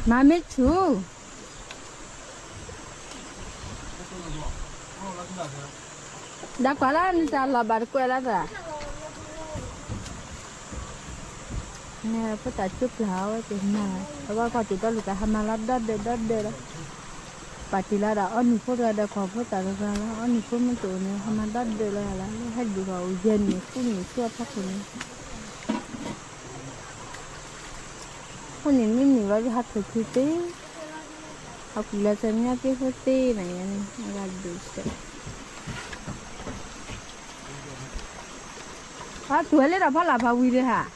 မၤမ့ၢ်ဆူၣ်, ဒၣ်ကွၢ်လၢနတၢ်လီၤဘၣ်တကွဲးလၢသး, ဖိသၣ်ကၠိပျၢ်အဝဲသ့ၣ်မၤ, အဝဲကွၢ်ကၠိဒီးလူၤသးဟးမၤလီၤဒီဒၢးဒီဒၢးလီၤ, ပာ်တ့ၢ်လၢဒၣ်အီနံၣ်ဖိတဂၤဒီးကွၢ်ဖိသၣ်တဂၤလီၤ, အီနံၣ်ဖိမ့ၢ်တအိၣ်န့ၣ် ဟးမၤဒီဒၢးလီၤလၢ ဟဲဒုးဂီၤအိၣ်ယဲၢ်နံၣ်ဃုနံၣ်ဆူအဖီခိၣ်န့ၣ် အဃိန့ၣ်မ့မ့ၢ်ဝဲကဟးထီၣ်ခံသ့, ဟီၣ်ကွံာ်လၢသ့ၣ်မညါက့ဖိသ့နၤယဲန့ၣ် အဂၤဒုးစဲး, ဟးထူၣ်ဝဲလၢထီၣ်ဖီလာ်ဖးဝံၤဒီးဟး,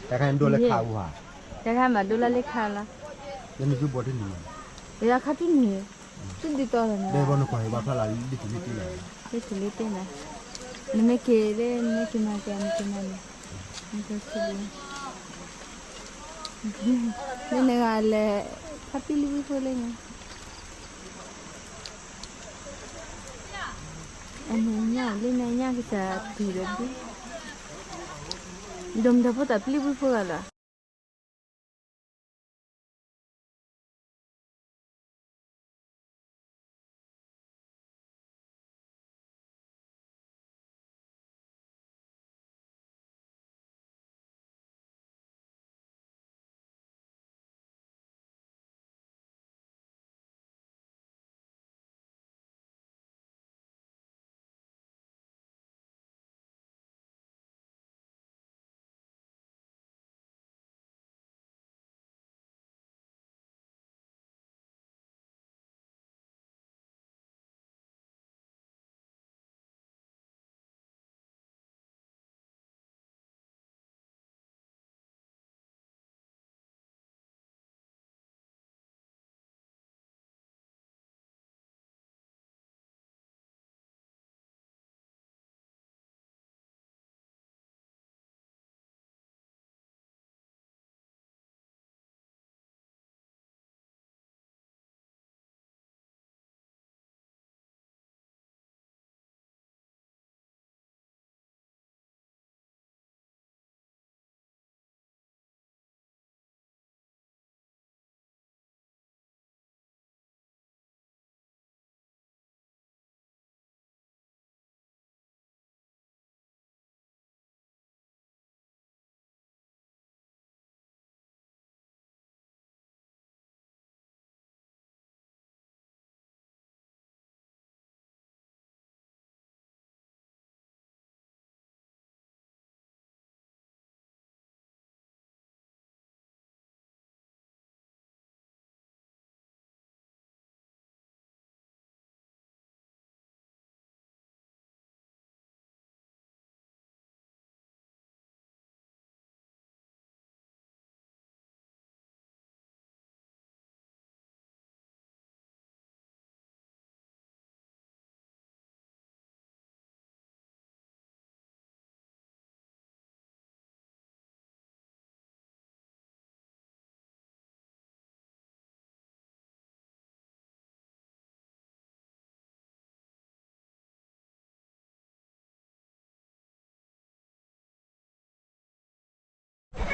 တခါဒိလၢခါအူဟး, တခါမၤဒိလၢလၢခါလီၤ, လၢနစုဘီတနံၣ်, ယခါတနံၣ်, တဒ်သိးလီၤန့ၣ်, ဘဲဘီနကွၢ်ဘၣ်ဖျါလၢလံတလံတ့လီၤ, လံတလံတ့နၤ, နမ့ၢ်က့ၤလၢနမ့ၢ်က့ၤမၤက့ၤမ့ၢ်က့ၤမၤန့ၣ် မ့ၢ်နဂၤလဲၤ, ဖါပံလံဝံဖိလၢညါ, အန့ၣ်ညၣ်လၢနညၣ်ကစၢ်ပံၤဒီးဘု, ဒိၣ်မတၤဖိသၣ်ပံလံဝံဖိဂၤလီၤ.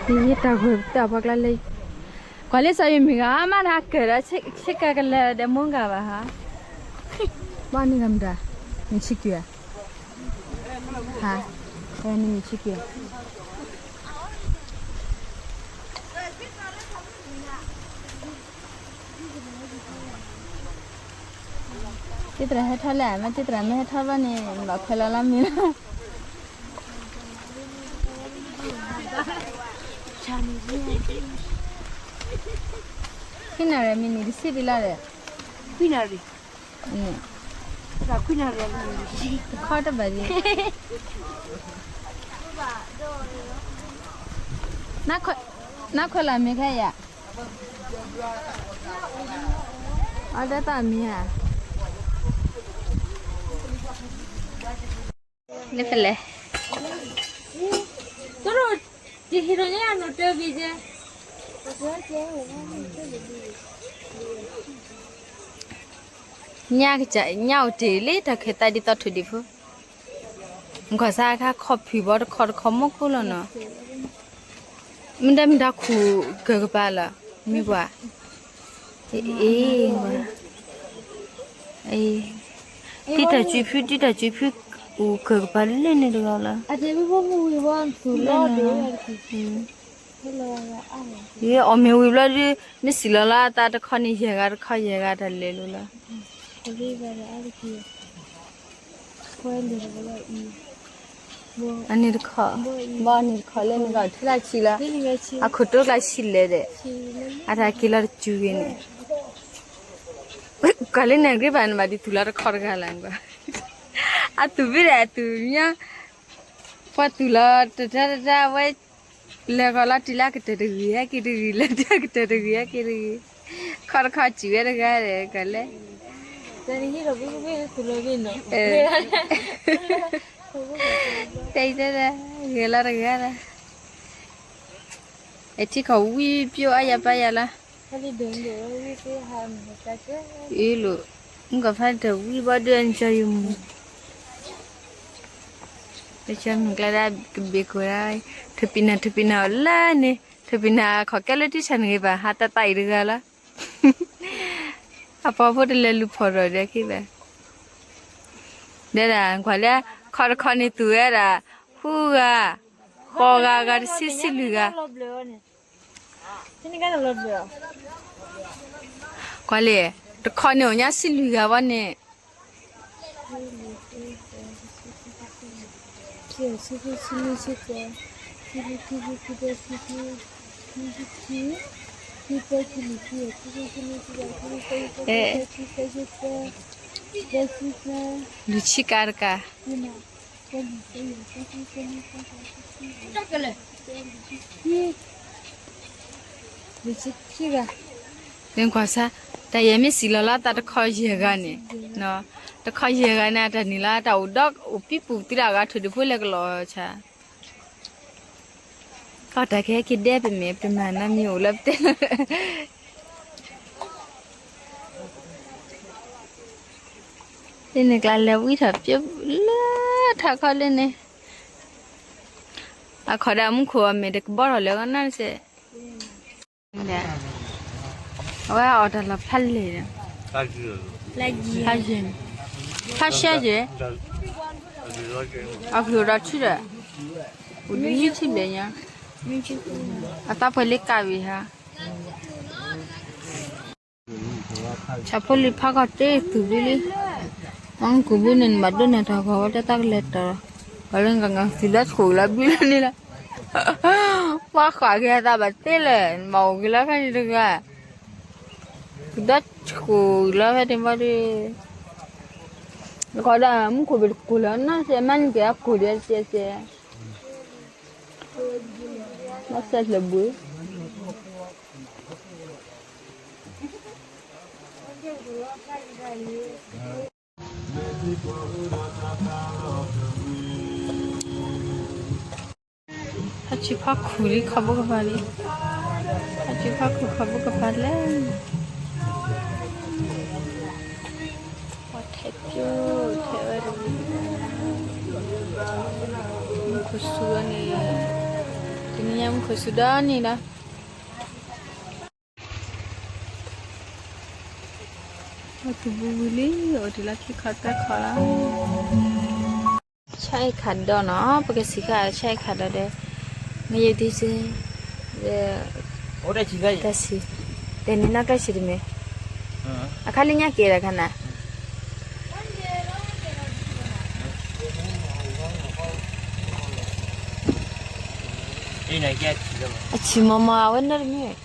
တၢ်ဂ့ၢ်တၢ်ပှၤကျါလၢ, ကွၢ်လၢစီၤယိၤမံၤဂၤ မ့ၢ်တၢ်ကၢၣ်ဒီး ဆ့ကၤကလၢၤဒီးမိၢ်ဂၤဘၣ်ဟါ, ဘၣ်နံၤဂၤမတၤ, နဆံးက့ၤဧါ, ဟါ, နမ့ၢ်ဆံးက့ၤ တံၢ်သရၣ်ဟဲထီၣ်လဲၣ်, မ့ၢ်တံၢ်သရၣ်မ့ၢ်ဟဲထီၣ်ဘၣ်န့ၣ် ဘၣ်ခွဲးလီၤလီၤမံၤလီၤ. ခွံနၣ်ရံၣ် မံးနံးတဆံဒံးလီၤဒီး, ခွံနၣ်ရံၣ်, ခွံနၣ်ရံၣ်, တခီတဘၣ်ဒံး, နခွဲးလီၤမ့ၢ်ခဲအံၤ, အဒဲသၣ်မံၤဧါ, လၢဖဲလဲၣ်, တရူး, ယဟံးထီၣ်ညါနိၣ်တၢ်ဘံၣ်ကဲ ညၣ်ကစၢ် ညၣ်အိၣ်တ့ၢ်လံ တၢ်ခဲသးဒ်သိးထိၣ်ဒံးဖိ, ကွၢ်စၢ်အခါခီၣ်ဖံးဘီတခီတခီမူခိၣ်လီၤနီၤ, မ့ၢ်တၢ်မ့ၢ်တၢ်ခူကၢၤကပၤလၢ မ့ၢ်ပှၤ, အ့, တံၢ်တၢ်စုဖု တံၢ်တၢ်စုဖု အိၣ်ကၢၤကပၤလၢန့ၣ်တဂၤလီၤ. ယအီၣ်မ့ၤဝံၤဘျီဒုး မ့ၢ်စံးလီၤလီၤအသးတခီန့ၣ် ယဲၢ်ဂၤတခီယဲၢ်ဂၤတလဲၤလိၤလီၤ. အန့ၣ်တခီ, ဘၣ်န့ၣ်တခီလၢနဂီၢ် ထံၣ်လၢဆံလီၤ, အခိၣ်တိကျါဆံလဲၣ်ဒီး, အတၢ်က့ၤလီၤတစူၤဂ့ၤန့ၣ်, ကွၢ်လၢန့ၣ်အဂ့ၢ်ဘၣ်န့ၣ်ဘၣ်ဒ်သူၣ်လီၤတခီတဂၤလၢ်, အသူၣ်ဘ့ၣ်ဒီးအသူၣ်ညါ, ပှၤသူၣ်လီၤတတၢတတၢဝဲ, လဲၤဃီၤလီၤတံၢ်လၢအကတၢၢ်တဂ့ၤ ဟဲက့ၤတဂ့ၤ လဲၤတၢ်ကတၢၢ်တဂ့ၤ ဟဲက့ၤတဂ့ၤ, ခီတခီစံးဝဲတဂၤဒီး ကလဲၣ် တဲတဲ, ဂဲၤလီၤတဂၤဒီး, အထံကီၢ်ဝံပျိအါယၤပာ်ယၤလီၤ, အ့လိၤ, မုၢ်ကီၢ်ဖးတၢ်ဝံဘီဒုးအကၠီယမူ ပကမုၢ်ကျါဒၣ်ကဘ့ၣ်ခိၣ်ဒၣ်, ထပံးနၤ ထပံးနၤအီၤလၢန့ၣ်, ထပံးနၤအခီၣ်ကဲလၢတံၢ်ဆါန့ၣ်ဂ့ၤဘၣ် ဟးတၢ်သးအံၤတဂၤလီၤ, အပှၤဖိတလဲၤလူၤဖီၣ်ထီၣ်ဒီးခံဘၣ်, ဒဲဒၣ်ကွၢ်လၢ, ခီတခီန့ၣ်သူၣ်ဝဲဒၣ်, ဃုဂၤ, ဃိးဂၤ ဂၤတဆံ ဆံလွံၢ်ဂၤ ကွၢ်လံ, တခီန့ၣ်အိၣ်ညါဆံလွံၢ်ဂၤဝဲန့ၣ်, အဲ, လွံၢ်ဆံကၤတကး, ကွၢ်စၢ်, တၢ်ယဲၢ်မ့ၢ်စံးလီၤလၢအသးတခီယဲၢ်ဂၤန့ၣ်, တခီယဲၢ်ဂၤန့ၣ် အတၢ်န့ၣ်လီၤ တၢ်အိၣ်ဒီးအိၣ်ပံပူၤသံလၢအဂၤထွဲဒုးဖိလဲၤကလီၤဆါ, ကီၢ်တၢ်ကဟဲက့ၤဒဲပမ့ၢ် ပတမၤနီတမံၤအိၣ်လၢပတဲလီၤ လၢန့ၣ်ကျါလဲၤဝံထီၣ်ပၠိလၢထးခီလၢန့ၣ်, အခီဒၣ်မူခိၣ်အမ့ၢ်တကဘီထီၣ်လၢအဂီၢ်နီတစဲး, အဝဲအီၣ်တၢ်လီၤဖးလဲၢ်ဒီး, ဖးယဲၢ်, ဖးဆှဲယဲၢ်, အကလုၢ်ဒီးထုဒီး, အိၣ်ဒ်ထံဘျဲၣ်ညါ, အသးပှဲၤလၢကးဝံၤဟါ ဆၣ်ဖိလံၤဖးကီၢ်တ့ၢ်သူၣ်ဘုလံ, မူခိၣ်ဘုန့ၣ် နဘၣ်ဒိးနၢ်တၢ်ဂီၤဝဲတၢ်သးကလဲၤတီၤ, ပှၤလၢနဂၤသုးလၢခိၣ်လၢဘုလၢန့ၣ်လီၤ, ပှၤဃၣ်က့ၤအသးဘၣ်တ့ၢ်လၢၤ နဘၣ်အိၣ်က့ၤလၢဖဲန့ၣ်တဂၤ, သုးဒီခိၣ်လၢဖဲန့ၣ်ဘၣ်ဒီး, နခီဒၣ်မူခိၣ်ဘ့ၣ်တကိၢ်လၢအနီၢ်စဲးမးန့ၣ်က့ၤအကိၢ်ဒံးစဲးစဲး, နီၢ်စဲးလၢဘှံး ဟဲဆံဖီခူၣ်လံခီဘိကပၤလံ, ဟဲဆံဖီခူၣ်ခီဘိကပၤလဲၣ်, ပှၤထဲးပၠိထဲးဝဲတဂ့ၤ, မူခိၣ်စူၤဝဲန့ၣ်, တနံၤညါမူခိၣ်စူၤဒီနံၤလီၤ. အိၣ်သူၣ်ဝံၤဝံၤလံ, အိၣ်တုၤလၢခံခီသၢခီလီၤ. ဆၣ်အဲၣ်ခးဒီးနီၤ, ပကစံးဃာ်ဆၣ်အဲၣ်ခးဒီးဒီး, မ့ၢ်ယတံၤစ့, တၢ်စံး, တဲန့ၣ်နီၢ်ကျဲဆံးတမ့ၢ်, အခါလၢညါကဲဒီးခါနၤ အဆံးမီၢ်မီၢ် အဝဲနဲတမ့ၢ်,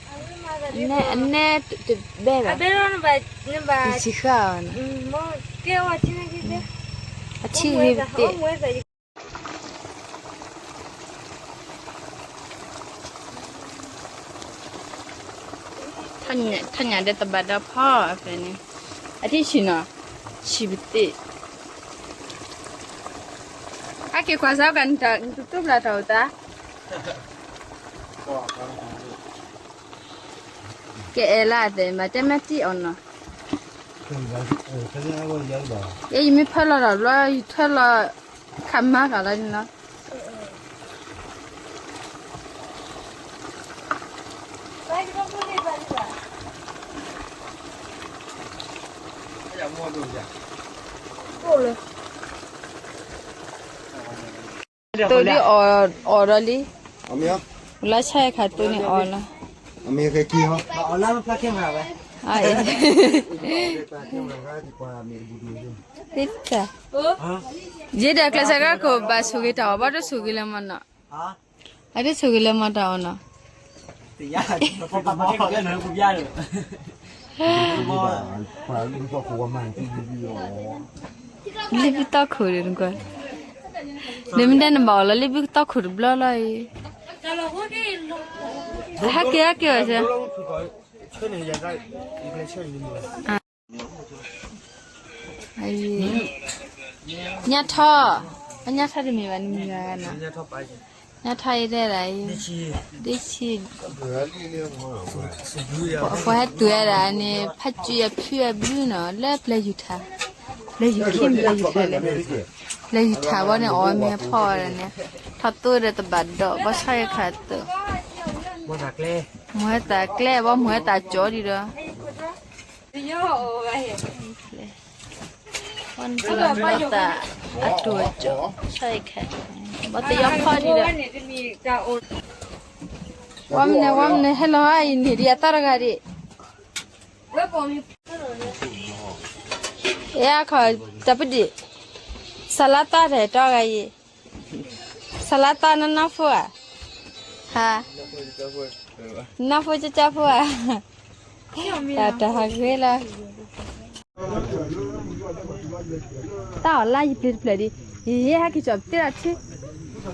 အနဲတဘဲဘၣ်, ယဆံးဃာ်အီၤန့ၣ်, အဆံးဂ့ၤပသ့ၣ်, ထီၣ်ညၣ်ဒီးတဘၣ်ဒီးဖီအဖဲန့ၣ်, အထံၣ်ဆံးနီၤ, ဆံးပသ့ၣ်, အက့ၤကွၢ်စၢ်ကၤ နတတူၢ်ဘျးတၢ်အိၣ်သး ကအဲၣ်လၢအသ့ၣ်မး တဲမ့ၢ်တံၢ်အီၤနီၤ, ယဲယမ့ၢ်ဖၢလီၤတၢ်ဘျီ ယထၢလီၤ ခးမါဃာ်လီၤန့ၣ်လီၤ. တိၢ်လံအီၣ်ဒီးလံ, လၢဆၢခါတိၢ်န့ၣ်အီၣ်လီၤ, သ့ၣ်တၢ်, ယ့ဒီးကျဲးစၢးကါခိၣ်ဘၣ်ဆိၣ်ဂ့ၤတၢ်အီၣ်ဘၣ်တဆိၣ်ဂ့ၤလၢမနီၤ, အတဆိၣ်ဂ့ၤလၢမတၢ်အီၣ်နီၤ လ့ၣ်ဘုသီခိၣ်ဒီးနကွၢ်, လ့ၣ်မ့ၢ်တဲနဘၣ်အီၣ်လီၤလ့ၣ်ဘုသီခိၣ်တဘျီလီၤအံၤ, ဟဲက့ၤဟဲက့ၤအီၤစ့ၢ်, ညါထီၣ်, ညါထီၣ်တမံၤဘၣ်နမံၤဘၣ်နီၤ, ညါထီၣ်အံၤတဲဒၣ်အံၤ, ဒ့ဆံ, ပှၤဟဲတုၤဝဲဒၣ်န့ၣ် ဖးစုယဖုအဘျုးနီၤ လၢပျဲၤယူၤထါ, ပျဲၤယူၤခံ ပျဲၤယူၤထါလဲၣ်, ပျဲၤယူၤထါဘီန့ၣ် အီၣ်ဝဲမ့ၢ်ဖီၣ်ဝဲဒၣ်န့ၣ်, ထီၣ်သိဒီးတဘၣ်ဒီး ဘီဆီယခါတ, မိၢ်ဟဲသးကျဲ ဘီမိၢ်ဟဲသးကၠီဒံးဒီး ဘီတယီဖီၣ်ဒံးဒီး, ဝဲမနုၤ ဝဲမနုၤ ဟဲလီၤအံၤန့ၣ်ဒံးအသီတဂၤဒံး, အဲအခီ တၢ်ပဒံး, စလါသီတၢ်တီဂၤအံၤ, စလါသီနနီၢ်ဖိဧါ, ဟါ, နီၢ်ဖိကၠီကၠီဖိဧါ, တၢ်တဟးဂ့ၤလီၤ တၢ်အီၣ်လါယပျံၤတဖျၢၣ်ဒံး, ယဟဲဟဲက့ၤကၠီၣ်ပသ့ၣ်လီၤထံ,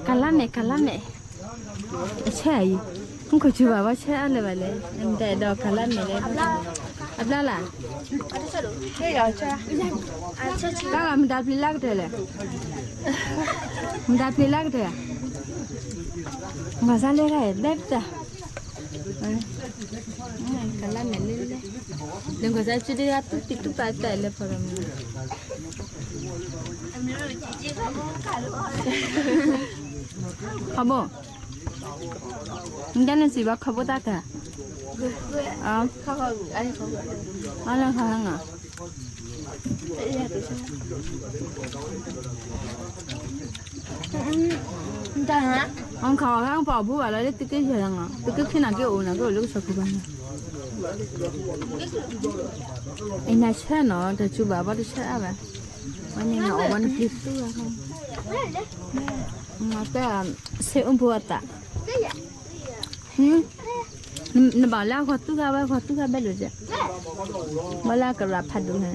ကလါမဲာ် ကလါမဲာ်, အဆဲအံၤ, မုၢ်ခိၣ်စူၤဘၣ်ဘၣ်ဆဲအါလၢၤဘၣ်လဲၣ်, မတၤအဲၣ်ဒိးကလါမဲာ်လဲၣ်, အဘျါလၢ်, တၢ်ဂၤမတၤပျံၤလၢကတၢၢ်လဲၣ်, မတၤပျံၤလၢကတၢၢ်, မၤစါလၢတၢ်အဲၣ်ဘဲပတၢ် ကလါမဲာ်လၢလဲၣ်, လၢကစၢ်စုဒ့ဂၤတူၢ်ပံတူၢ်ပာ်တၢ်လၢဖီရိမုၢ်, ခီဘိ, နကဲနစံးဘၣ်ခီဘိတၢ်တၢ်, အလၢခီဟဲငါ အခီဂၤပှၤဘူၣ်ဘၣ်လီၤလၢသုက့ယဲၢ်လီၤနီၤ, သုက့ခံနာ်က့အိၣ်နာ်က့အိၣ်လၢကစၢၢ်ခိၣ်ဘၣ်နီၤ, အံၤနဆၢနီၤ တၢ်စူၤဘၣ်ဘၣ်တဆၢအါဘၣ်, ဝဲန့ၣ်နအီၣ်ဘၣ်နပျံၤသူၣ်, မၤတဲ ဆ့အူပူၤအသး နဘၣ်လၢအဂီၤသူၣ်ဂၤဝဲဂီၤသူၣ်ဂၤဘဲလိာ်ကဲ, ဘၣ်လၢအကရၢ်ဖးဒိၣ်ဟဲ,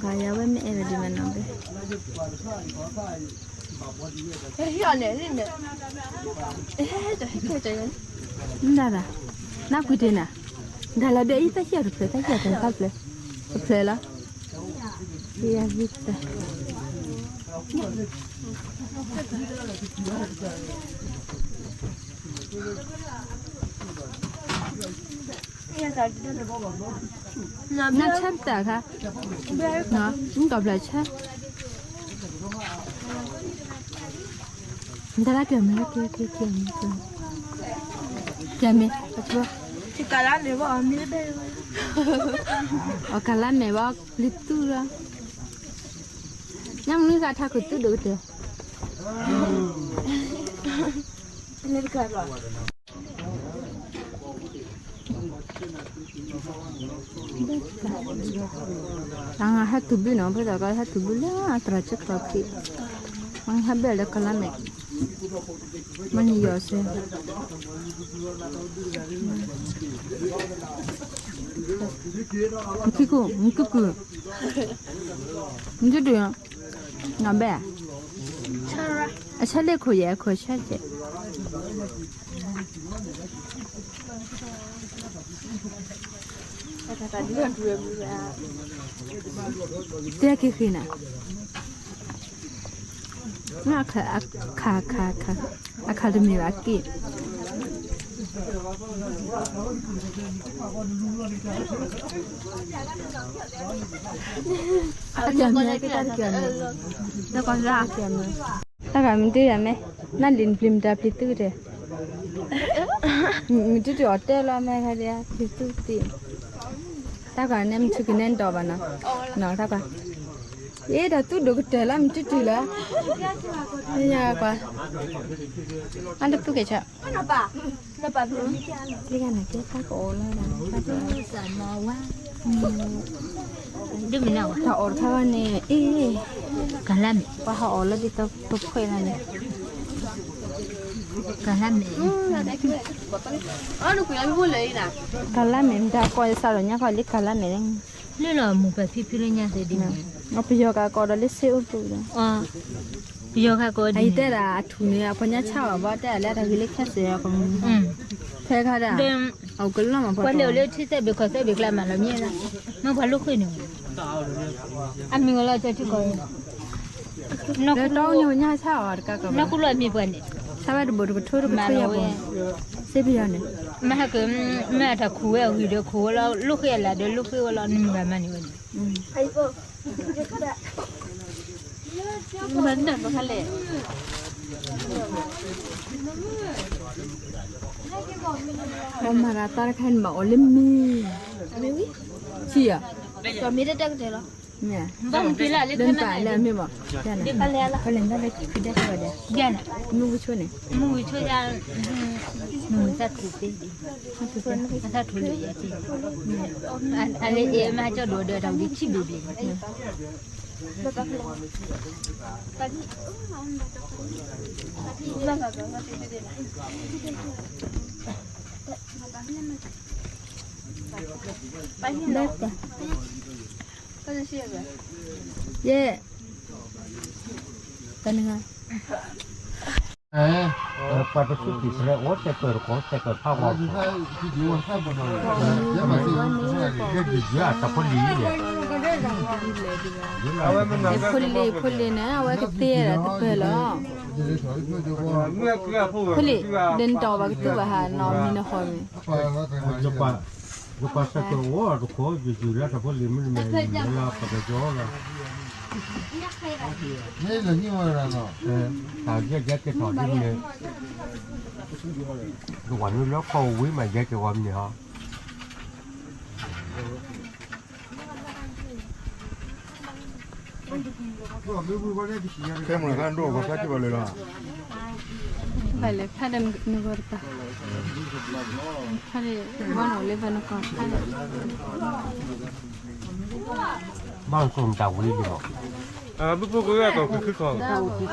ဂၤယၤဝဲမ့ၢ်အဲၣ်ဒိးဒံးမနီၤဘဲ, မ့ၢ်ဒၣ်, နကွၢ်တ့ၢ်နၤ, ဒၣ်လီၤဘဲအံၤ တၢ်ဟံၣ်အီၤတဖျၢၣ် တၢ်ဟံၣ်အီၤတဖျၢၣ်, တဖျၢၣ်လီၤ နဆၢပတၢ်ခါ, နကဘျၢဆၢ, နတၢ်လၢကဲမ့ၢ် ကဲမ့ၢ်, အီၣ်ကလါမဲာ်ဘၣ် ပျံၤသူၣ်လီၤ, ညမနုၤဂၤထါခိၣ်သူၣ်ဒိၣ်ကတၢၢ် တၢ်ဟဲတုၤဘုနီၤ ဖိသၣ်ကီဟဲတုၤဘုလၢအသရၣ်ကၠီချီၣ်ခံ, မ့ၢ်ဟဲဘဲၣ်လၢကလါမဲာ်, မ့ၢ်နယီၤစဲ, ခံခိၣ် မ့ၢ်ကုၢ်ကုၢ်, မ့ၢ်ဒုဒု, နီၢ်ဘဲၣ်, အဆၢလၢခိၣ်ယဲၢ် အခိၣ်ဆၢကဲး တဲက့ၤဃ့နၤ, အခါ အခါ အခါ အခါတမ့ၢ်ဘၣ်က့ၢ်, အကမ့ၢ်က့ၢ်တၢ်တက့ၢ်မ့ၢ်, တၢ်ဂၤမ့ၢ်တ့ၢ်ယၤမ့ၢ်, နလံၤနပျံၤမတၤပျံၤသုကတဲ မ့ၢ်တုၤတုၤအီၤတဲလီၤမဲာ်ခါဒံး ပျံၤသူၣ်သံး, တၢ်ကွၢ်န့ၣ် မ့ၢ်ဆူကနဲၣ်ဒီးဘၣ်နီၤ, နီၤတၢ်ကွၢ်, အ့ ဒီးသူၣ်ဒိၣ်ကတၢၢ်လီၤ မ့ၢ်တုတုၤလီၤ, ညါကွၢ်, အတသူၣ်ကဲဆၢ, တၢ်ကအိၣ်လီၤ, တၢ်အီၣ်တခါဘၣ်န့ၣ် အ့ ကလါမ့ၢ်, ပှၤဟးအီၣ်လၢဒ်သိးပဖှဲးလီၤန့ၣ်, ကလါမ့ၢ်, ကလါမ့ၢ် မတၤကိးယစးဒီးညါဃီလၢကလါမ့ၢ်န့ၣ်, လၢလီၤမူပၢ်ဖံဖုလၢညါသ့ၣ်ဒ်န့ၣ်, ပယီၤကကိးဒီးလၢစ့အိၣ်ပူၤဒီး, ပယီၤကကိးဒ်န့ၣ်, အတဲဒၣ်အထူၣ်န့ၣ် အပှၤညါဆါအီၤဘၣ် တဲဒၣ်လၢတၢ်ဂ့ၤလၢခဲစဲးအီၤကမူၤ, ဖဲခါဒၣ်, အကလီၢ်မး ပှၤလဲၤအိၣ်လၢထံသၢဘ့ၣ်ကီၢ်သၢဘ့ၣ်ကျါမးလီၤမ့ၢ်လၢ, မ့ၢ်ပှၤလိာ်ဃ့န့ၣ်, အမံၤဝဲလီၤကၠီထံကီၢ် လၢတီညါဆါအီၤတကးကီး, နီၢ်ကူလီၤအမံၤပှၤန့ၣ်, ဆါဝဲတဘိးတကထိတကထိယၤပှၤ, စ့ပယီၤန့ၣ်, မ့ၢ်ဟဲက့ၤ, မ့ၢ်အတၢ်ခူၣ်ဝဲအဂံၢ်ဒီးခူၣ်ဝဲလီၤ လိာ်ဃ့အလၢ်ဒီးလိာ်ဃ့ဝဲလီၤ နမုၢ်ဂၤမးန့ၣ်ဝဲန့ၣ်, မၤနၢၤပခါလဲၣ်, ပှၤမၤတၢ်တခါန့ၣ်ဘၣ်အီၤလၢမ့ၤ, ဆံၣ်ဧါ, မ့ၢ်တၢ်ကတၢၢ်လီၤ, မ့ၢ်, ဘၣ်မုၢ်က့ၤလၢလၢနပၢ်လၢအမ့ၢ်ဘၣ်, ဖဲလဲၣ်တၢ်လၢခံဒဲးဝဲဒၣ်, မုၢ်ဝံၤဆိန့ၣ်, မုၢ်ဝံၤဆိယါ, မုၢ်ဝံၤသၣ်ထူၣ်သ့, အသၣ်ထူၣ်လၢယဲၢ်သ့, အလၢအဲၣ်မ့ၢ်ကၠီဒိၣ်ဒီးတၢ်ဝံၤခံဘ့ၣ်ဘ့ၣ်, ယဲၢ်, တနံၤ, ပှၤတဆူၣ်ကံၢ်သရဲအိၣ် စဲးကၢၢ်တကိး စဲးကၢၢ်ဖးဝါ, ယဲၢ်ဒုးယွၤတၢ်ဖိလံၤန့ၣ်, ဖိလံၤ ဖိလံၤန့ၣ် အဝဲကသ့ဒီးတပၢၢ်လီၤ, ဖိလံၤ, ဒီးနတၢ်အီၣ်ဘၣ်ကသူဘၣ်ဟးနီၢ်မံၤနဟီၣ်မ့ၢ် ယပှၤစဲးကၢၢ်အိၣ်တခီ ယယုၢ်လၢတၢ်ဖိလံၤမ့ၢ်တမ့ၢ်လၢပကကီလီၤ, တၢ်ယဲၢ်ယဲၢ်က့ၤထီၣ်ဒ်န့ၣ်, ယဝၤနုာ်လၢခီၣ်ဝံၤမး ယဲၢ်က့ၤဝီမန့ၣ်ဟီ, ခဲမုၢ်ခါဒိၣ်ပှၤဖျါထံၣ်ဘၣ်လၢာ်လီၤ, ဘၣ်လၢဖးဒီးနဂီၢ်တပၤ, ဖးဒီးဝါနီၢ်လၢပနကီၢ်ဖးဒီး, ဘၣ်ကီၢ်မတၤဝံၤလံမး, ဘုဖိကဝဲၢ်ကီၢ်ခုၣ်ခုၣ်ခီ,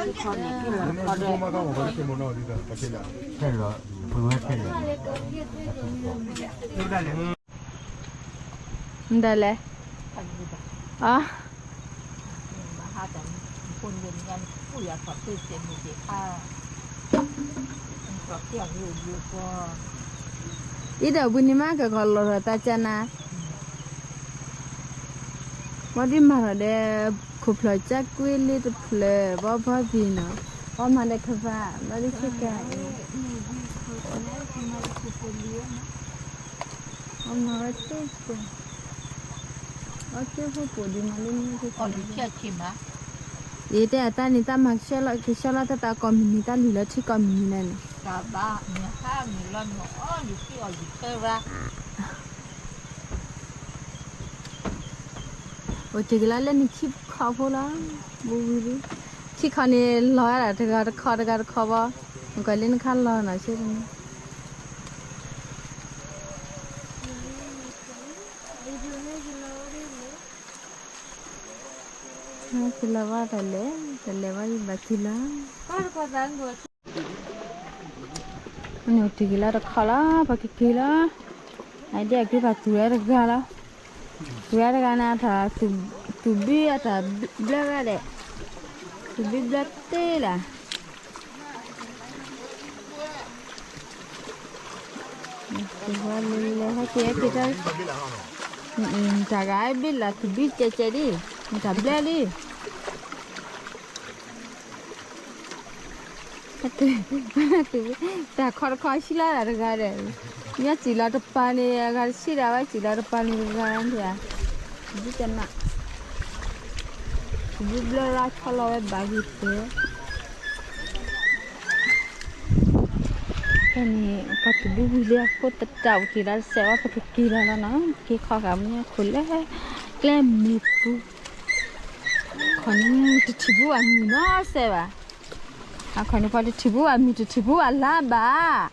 ခဲလၢာ်, ပဝဲခဲလၢာ် မတၤလဲၣ်, အ, အံၤဒီးဘုန့ၣ်မးကကီးလီၤထီၣ်တၢ်ကနၤ, ဘၣ်ဒ်မၤထီၣ်ဒီး, ခိၣ်ဖျီၣ်ကၠၢ်ကွ့လ့တဖျၢၣ် ဘီဘီဘံၣ်နီၤ, ဘီမၤဒီးခဖၣ် ဘၣ်ဒ်ဆ့ကၤအံၤ, ဘီမၤဝဲသ့ၣ်, အီၣ်သ့ၣ်ဖိပိာ်ဒံးမးလၢမ့ၢ်, ယတဲအတၢ်န့ၣ် တၢ်မၤကဆှီလီၤ ကဆှီလီၤတၢ်သးကိးမုၢ်နံၤ တၢ်လုၢ်လီၤထံကိးမုၢ်နံၤလဲၣ်န့ၣ်, တၢ်ဘၣ်မုၢ်ဟါမုၢ်လီၤမုၢ်အီၣ်လုၢ်ထံအီၣ်လုၢ်ထၢရၣ် အိၣ်တ့ၢ်က့ၤလီၤလၢနံၣ်ခံခီဖိလီၤ, ဘူးဝံၤလံ, ခံခီန့ၣ်လီၤဝဲဒၣ်တဂၤတခီတဂၤတခီဘီ, နကွၢ်လၢနခါလီၤနီၤဆ့န့ၣ်, ကလီၤဘၣ်တၢ်လဲၤ, တၢ်လဲၤဘၣ်ယဘၣ်က့ၤလီၤ. န့ၣ်တ့ၢ်က့ၤလီၤတခီလီၤ, ပကက့ၤလီၤ. အဒဲအက့ၤပာ်သူၣ်ဝဲတဂၤလီၤ. သူၣ်ဝဲတဂၤန့ၣ် အတၢ်သူၣ်ဘံၣ်အတၢ်ဘျၢဂၤဒဲး, သူၣ်ဘံၣ်ဘျၢတ့ၢ်လၢ်. လဲၤဟဲက့ၤဟဲက့ၤတၢ်, တၢ်ဂၤဘံၣ်လၢ်သူၣ်ဘံၣ်ကဲးကဲးဒံး, တၢ်ဘျၢလံ. တၢ်ခီတခီဆံလၢ်တၢ်တဂၤဒီး, မ့ၢ်စံၣ်လီၤတပၤန့ၣ် အဂၤတဆံဒၣ်ဝဲစံၣ်လီၤတပၤန့ၣ်တဂၤန့ၣ်, ဘံၣ်ကနၣ်, ဘံၣ်ဘျၢရၣ်ဆီလီၤဝဲဘၣ်ဂ့ၤတဲ. ဖဲန့ၣ် ပှၤတဒူဝံၤလၢအဃိသတး အိၣ်တ့ၢ်လၢတစဲးဝဲ ပကက့ၤလီၤလီၤနီၤ, က့ၤခီဂာ်မ့ၢ်ခိၣ်လၢ ကျဲမုၢ်ပူၤ, ခီန့ၣ်တထံၣ်ဘူးအမုၢ်နီၤစဲးဘၣ်, အခီန့ၣ်ပှၤတထံၣ်ဘူးအမုၢ် တထံၣ်ဘူးအလါဘၣ်,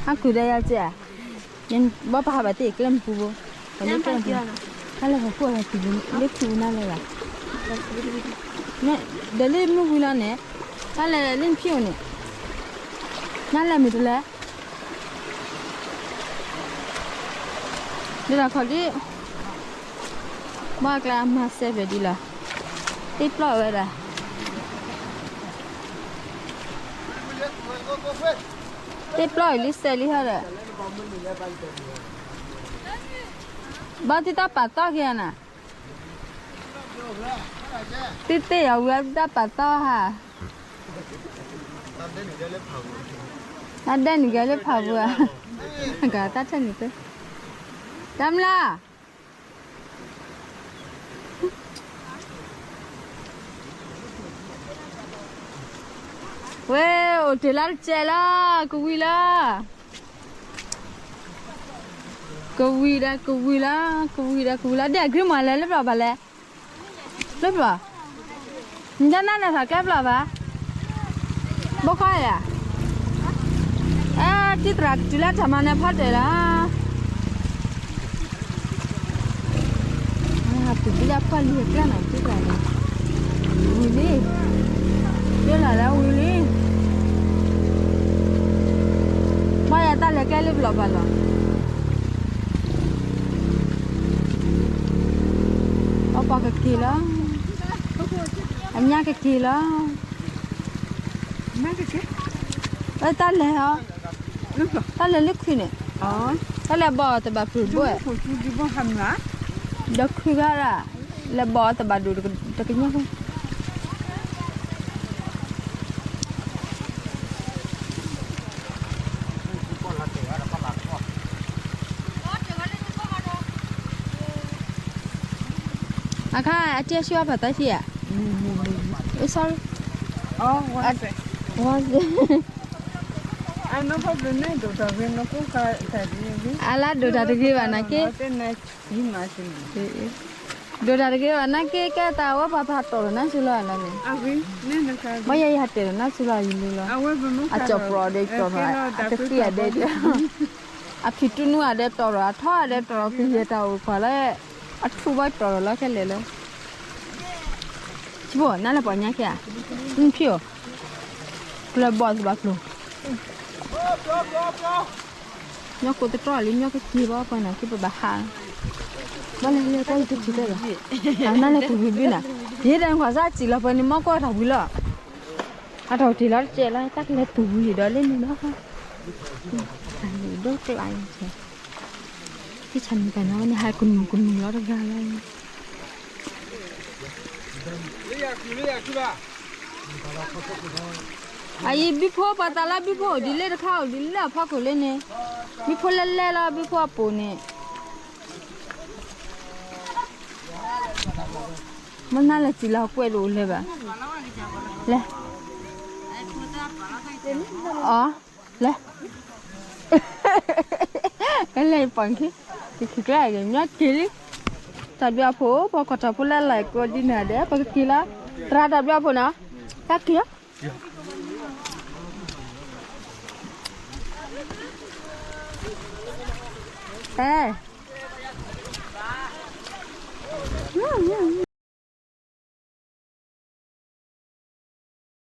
ဟးကုာ်ဒီးယၤကဲ, ဘၣ်ပဟးဘၣ်တ့ၢ်ကျဲမုၢ်ပူၤဘိ, ပှၤလၢကျဲမုၢ်ပူၤ, တၢ်လဲၤဟီၣ်ခိၣ်အလီၤတံၢ်လၢလၢခုၣ်နၤလဲၤဘၣ်, ဒီးလၢမုၢ်ဝံၤလီၤန့ၣ်, တၢ်လဲၤလၢနဖံးအိၣ်န့ၣ်, နၤလဲၤမုၢ်တလဲၤ ဒ်သိးခီဒ်, ဘၣ်ကျါအမၤစဲဖဲဒ်လီၤ, တ့ပျီၢ်ဝဲဒၣ်, တ့ပျီၢ်အံၤလံစဲးလံဟီဒီး, ဘၣ်သုတၢ်ပာ်သီၣ်က့ၤနၤ, သုတ့ၢ်အီၤဝံၤသုတၢ်ပာ်သီၣ်ဟါ, တၢ်ဒဲနုာ်ကဲလၢဖးပူၤဧါ, ကတၢ်ထဲနုာ်သ့, တၢ်မျၢ် ဝဲအိၣ်တ့ၢ်လၢတစဲးလီၤ, ကဝံၤလီၤ, ကဝံၤဒီးကဝံၤလီၤ, ကဝံၤဒီးကဝံၤလီၤ, ဒ်အဂ့ၢ်မးလဲၤလၢပျီၢ်ဘၣ်လဲၣ်, လၢပျီၢ်, နတနၢ်လဲၤထီၣ်ကျဲပျီၢ်ဘၣ်, ဘိခွါဧါ, အဲ တံၤသရၣ်ကတုၤလၢတၢ်မၤနၢၤဖီတၢၣ်လီၤ. ပူၤပူၤလၢအဖီလံၤအကျါန့ၣ် တံၤသရၣ်န့ၣ်, ဝံၤလံ, ဒိလၢ်လၢဝံၤလံ, မ့ၢ်ယတၢ်လဲၤကျဲလၢပျီၢ်ဘၣ်လီၤ. အပှၤကက့ၤလီၤ, အညါကက့ၤလီၤ. တၢ်လဲၤဟီ, တၢ်လဲၤလၢခုၣ်န့ၣ်, တၢ်လဲၤဘီၣ်တဘၣ်ပျိၢ်ဘိ, ဒီးခုၣ်ဂၤဒၣ်, လဲၤဘီၣ်တဘၣ်ဒိၣ်တကညါ အခါ အတၢ်ဆှၢပာ်သးဆံးဧါ, sorry, အလါဒိၣ်တၢ်တဂ့ၤဘၣ်နာ်က့, ဒိၣ်တၢ်တဂ့ၤဘၣ်နာ်က့, ကဲတၢ်ဝဲပှၤပာ်တီၢ်လီၤနါဆူလီၤလီၤန့ၣ်, မ့ၢ်ယဲယဟးတဲာ်လီၤနါဆူလီၤယံၤလံလီၤ, အကၠီၣ်ပြီၤဒဲးကတီၢ်ထီၣ် အတဃံအဒဲး, အဖံးတူၢ်နူအဒဲးတီၢ်ထီၣ် အထီၣ်အဒဲးတီၢ်ထီၣ် ကယဲၢ်တၢ်အိၣ်ကွၢ်လၢ အထူၣ်ဘၣ်တီၢ်ထီၣ်လီၤခဲလၢာ်လၢ ဆံးဖိ နလဲၤပိာ်ညါခဲဧါ, နဖံးဧိၤ, ကျၢၤဘီၣ်သဘၣ်ကျိၤ, ညီကိးတတြီလံ ညီကက့ၤဘၣ်ပှၤနာ်က့ပဘၣ်ဟး, ဘၣ်လဲၤလဲၤတၢ်ယတထံၣ်တၢ်လီၤ, နလဲၤပူၤဘုဘုနၤ, ယဲဒၣ်နခွါစၢ်စံးလီၤပှဲၤန့ၣ် မီၢ်ကွၢ်တၢ်ဝံၤလီၤ, အတၢ်အိၣ်တ့ၢ်လီၤတကဲးလီၤ တၢ်ကလဲၤပူၤဘုယံၤဒီးလၢန့ၣ်ဒီး, တၢ်ဒိၣ်ကျါအံၤ, တၢ်ဆၣ်မုၢ်တၢ်နီၤန့ၣ် ဟးကနူၤကနူၤလီၤတဂၤလီၤ အံၤ ဘုဖိပှၤသးလၢဘုဖိအိၣ်ဒ်လဲၣ်တခါ အိၣ်ဒ်လဲၣ်အဖီခိၣ်လၢန့ၣ်, ဘုဖိလဲၤလဲၤလီၤ ဘုဖိအပိာ်န့ၣ်, မ့ၢ်နလဲၤစံးလီၤကွဲးဒိၣ်လဲၤဘၣ်, လဲၤ, အီၤ, လဲၤ, ကလဲၤပိာ်ခံ, ကခံကျါကညီက့ၤလံ, တၢ်ဘျုးအဖိ ပှၤကွၢ်တၢ်ဖိလၢအလၢကိးဒ်န့ၣ်ဒီး ပကက့ၤလီၤ, သရၣ်တၢ်ဘျုးအဖိနီၤ, တၢ်က့ၤလီၤ အဲ